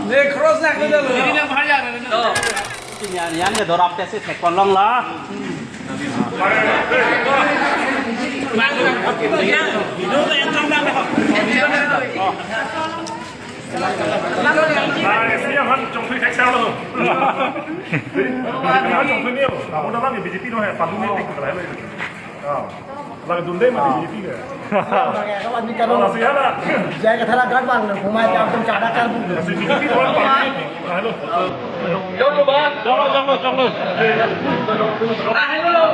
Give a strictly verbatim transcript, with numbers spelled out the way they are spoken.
Ne cross na kena lo. Yan, yan ke dorap tesi thek kolong la. Nah, isi yang kan Chongthui thek sel lo. Chongthui ni lo. Aku dalam ya B J P no hai, palu ni tik lah. Ah. Lagi dunde mati B J P ke. Bang, ya, kawan ni kalau Masih ada. Jai ke thala gat bang, pemain yang tum kada kan. Masih B J P kawan palu ni tik. Nah, lo. Jonglo, Bang. Jonglo, jonglo, jonglo. Ah, hello.